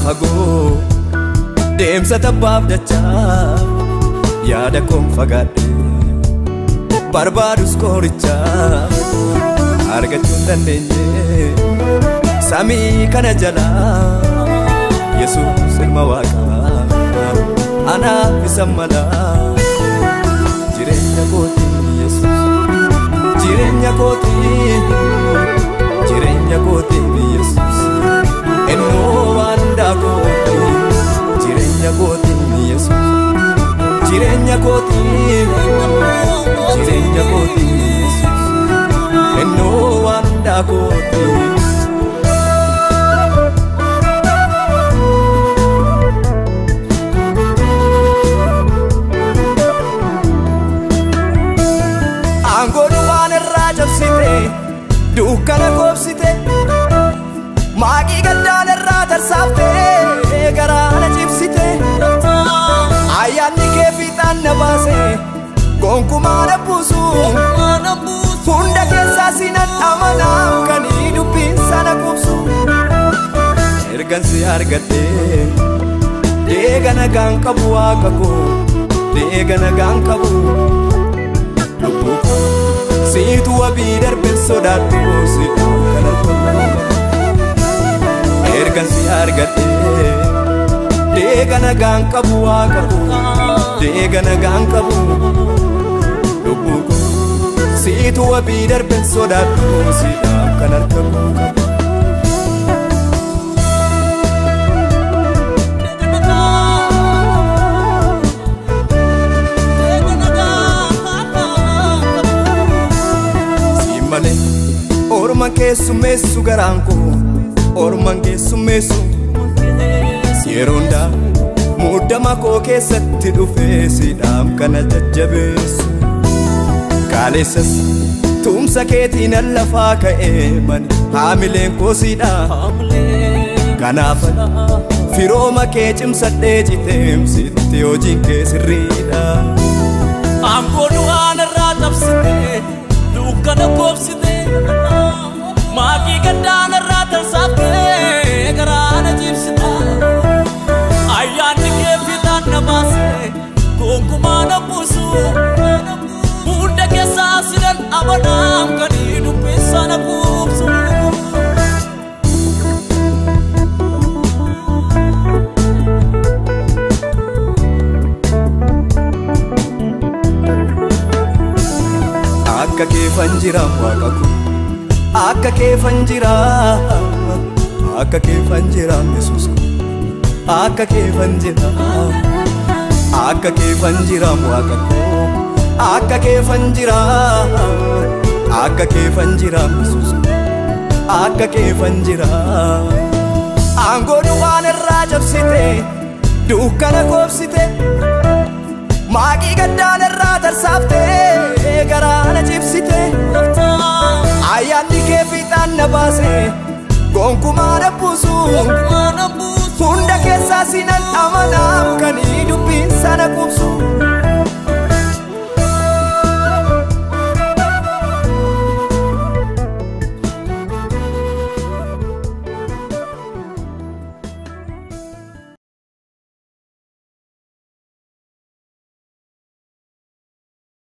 Karaa fagoo deemsa tabbaaf dachaa yaada koon fagaadhe barbaadus qorichaa argachuu hin dandeenye samii kana jalaa Yesuus ilma waaqaa anaaf isa malaa jireenya kooti Yesuus jireenya kooti jireenya kooti Yesuus ennoo waan hundaa kooti jireenya kooti Yesuus jireenya kooti jireenya kooti Yesuus ennoo waan hundaa kooti. Aangoo duwwaan irraa cabsite dukkana koobsite maaqii gaddaan irraa tarsaafte garaa na cibsite ayyaanni kee fiixaan na baase gonkumaa na buusu hunda keessaa sinan amanaaf kanii dubbiin sana qubsu ergan si argadhe deega nagaan qabu waaqa koo deega nagaan qabu lubbuu koo siitu wabii darbe sodaadhu si kana ergan si argadhe deega nagaan qabu waaqa koo deega nagaan qabu lubbuu koo siitu wabii darbe sodaadhu si kan harka koo qabu. Malee orman keessummeessu garaan koo orman keessummeessu yeroo hundaa muddama koo keessatti dhufee siidhaam kana jajjabeessu kaaleessas tumsa keetiin an lafaa ka'ee mani haamileen koo siidha kanaaf firooma kee cimsadhee citeemsitti hojiin kee sirriidha. Aangoo du'aan irraa cabsite dukkana koobsite maaqii gaddaan irraa tarsaafte garaa na cibsite ayyaanni kee fiixaan na baase gonkumaa na buusu hunda keessaa sinan amanaam kanii dubbiin sana quubsu. Akka keefan jira waaqa koo akka keefan jira akka keefan jira Yesuus koo akka keefan jira akka keefan jira waaqa koo akka keefan jira akka keefan jira Yesuus koo akka keefan jira aangoo duwwaan irraa cabsite dukkana koobsite maaqii gaddaan irraa tarsaafte garaa na cibsite ayyaanni kee fiixaan na baase gonkumaa na buusu hunda keessaa sinan amanaaf kanii dubbiin sana qubsu.